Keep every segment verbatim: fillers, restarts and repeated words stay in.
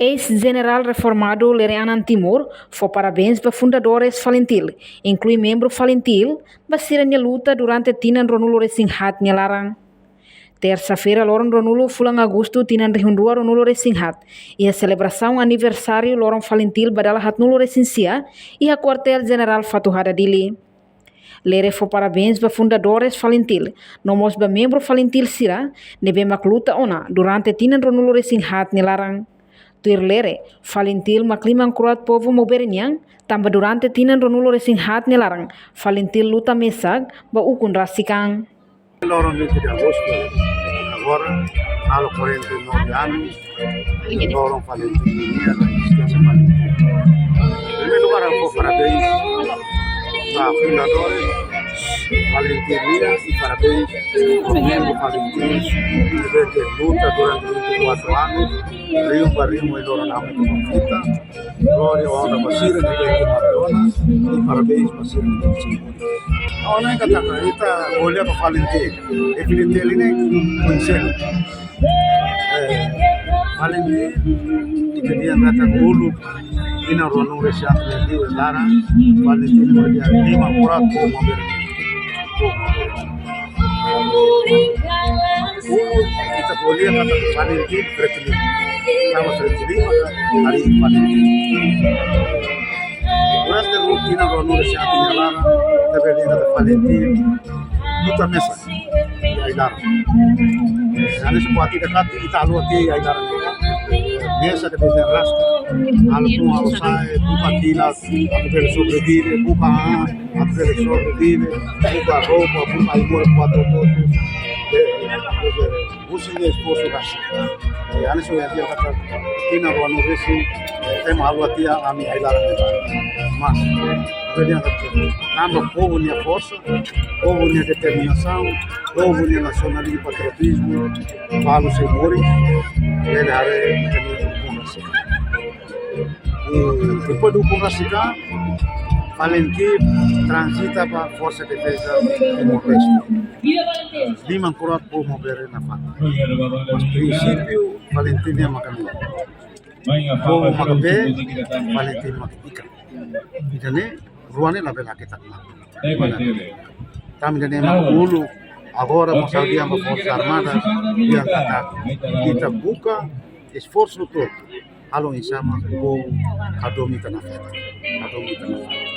Eis-jenerál reformadu Lere Anan Timur fó parabéns ba fundadores Falintil, inklui membru Falintil, ba sira-nia luta durante tinan ruanulu-resin-haat nia laran. Tersa-feira, loron ruanulu fulan Agostu tinan rihun rua ruanulu-resin-haat, iha selebrasaun aniversáriu loron Falintil ba dala haatnulu-resin-sia, iha Kuartél Jenerál Fatuhada, Dili. Lere fó parabéns ba fundadores Falintil, no mós ba membru Falintil sira ne'ebé mak luta ona durante tinan ruanulu-resin-haat nia laran. Tuir Lere, Falintil mak liman kro'at povu Maubere nian, tanba durante tinan ruanulu-resin-haat nia laran, Falintil luta mesak ba ukun rasik an. Loron vinte de agosto, agora, halo quarenta e nove anos, loron Falintil nian, na existénsia Falintil. Em primeiro lugar, ha'u fó parabéns ba fundadores Falintil nian, i parabéns ba membru Falintil, ne'ebé luta durante vinte e quatro anos, rihun ba rihun, i loron ami tu konflita. Glória, onra ba sira ne'ebé ke mate ona, i parabéns ba sira ne'ebé ke mate ona. Ona ita taka, ita olha ba Falintil. Falintil ne'e konsellu. Eh, Falintil, ita dehan katak uluk, tinan ruanulu-resin-haat nia laran, Falintil mak liman kro'at povu Maubere. Uluk, ita ko'alia katak Falintil Fretilin. Tanba Fretilin maka harii Falintil. Durante tinan ruanulu-resin-haat nia laran, ita bele dehan katak Falintil luta mesak iha ai-laran. Hanesan buat ida katak ita halo tiha iha ai-laran. Mesak, ita dezenraska. Halo tun, halo sa'e, buka kilat, atu bele sobrevive, buka an, atu bele sobrevive, buka roupa, buka ai-moras, buat hotu-hotu. Eh, eh, husi nia esforsu rasik. Eh, hanesan ohin dehan katak tinan ruanulu-resin, eh, ema halo tiha ami ai-laran ne'e. Mas, ita dehan katak, tanba povu nia forsa, povu nia determinasaun, povu nia nasionalizmu, patriotizmu, balu sei moris, bele haree ita-nia ukun rasik an. I depois de ukun rasik an, Falintil transita ba Forsa Defeza Timor-Leste. Liman kro'at povu Maubere nafatin. Mas prinsípiu Falintil nian maka ne'e. Povu maka bee, Falintil maka ikan. Ida-ne'e rua ne'e labele haketak malu. Tanba ida-ne'e mak uluk, agora mós ha'u dehan ba Forsa Armada, dehan katak ita buka esforsu hotu, halo oinsá mak povu hadomi ita nafatin. Hadomi ita nafatin.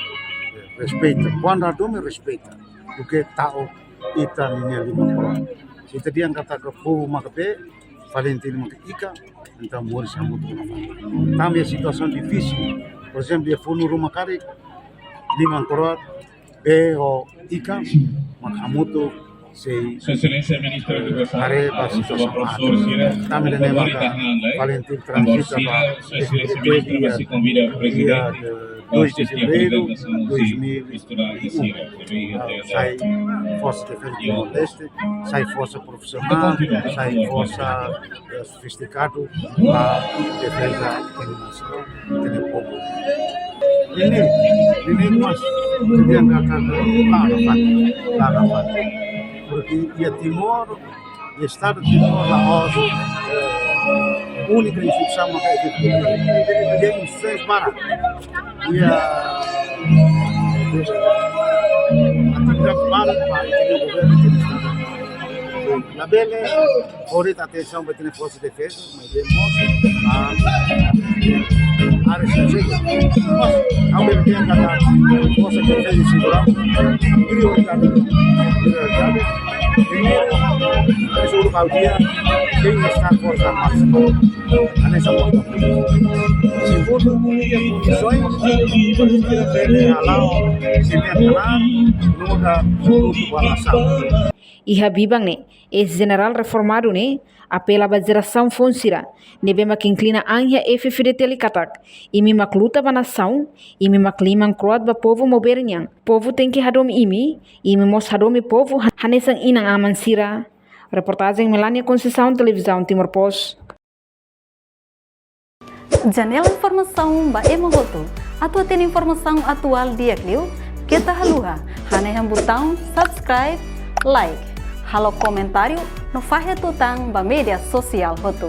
Respeita. Kuandu hadomi, respeita. Duké ta'uk ita ninia liman kro'at. Se ita dehan katak povu maka bee, Falintil maka ikan, entaun moris hamutuk nafatin. Tanba iha situasaun difisil. Por ezemplu, iha funu ruma karik, liman kro'at, bee ho ikan, mak hamutuk sei, Sua Excelência Ministro da Educação, haree ba situasaun profesor aat. Sira, tanba ida-ne'e maka Falintil transita ba Sua Excelência Ministro, iha, se convida o presidente, iha, eh, dois de fevereiro, dois mil e um. Sai Forsa Defeza Timor-Leste, sai forsa profisionál, sai forsa, eh, sofistikadu ba defeza ita-nia nasaun, ita-nia povu. Ne'e, ne'e mós, ita dehan katak, la nafatin, la nafatin. Porque iha Timor, Estadu Timor la'ós, eh, única instituisaun maka efetivu. Iha instituisaun barak. Iha, eh, atividade barak ba ita-nia governu, ita-nia Estadu. Labele fó de'it atensaun ba ita-nia Forsa Defeza, mas é mós, ah, área sensível. Mas, ao mesmo tempo, a Forsa Defeza e Segurança, prioridade, prioridade. Primeiru, ese último dia, tem que estar forsa máxima. Hanesan forsa polísia. Segundu, iha kondisoens, para bele hala'o semente lá, nu'udar produtu ba nasaun. Iha biban ne'e, eis-jenerál reformadu ne'e apela ba jerasaun foun sira ne'ebé mak inklina an iha F-FDTL katak, imi mak luta ba nasaun, imi mak liman kro'at ba povu Maubere nian. Povu tenke hadomi imi, imi mós hadomi povu ha-, hanesan inan-aman sira. Reportajen Melania Conceição, Televizaun Timor Post. Janela informasaun ba ema hotu. Atu hatene informasaun atuál di'ak liu, keta haluha hanehan butaun subscribe, like, halo komentáriu no fahe tutan ba média sosiál hotu.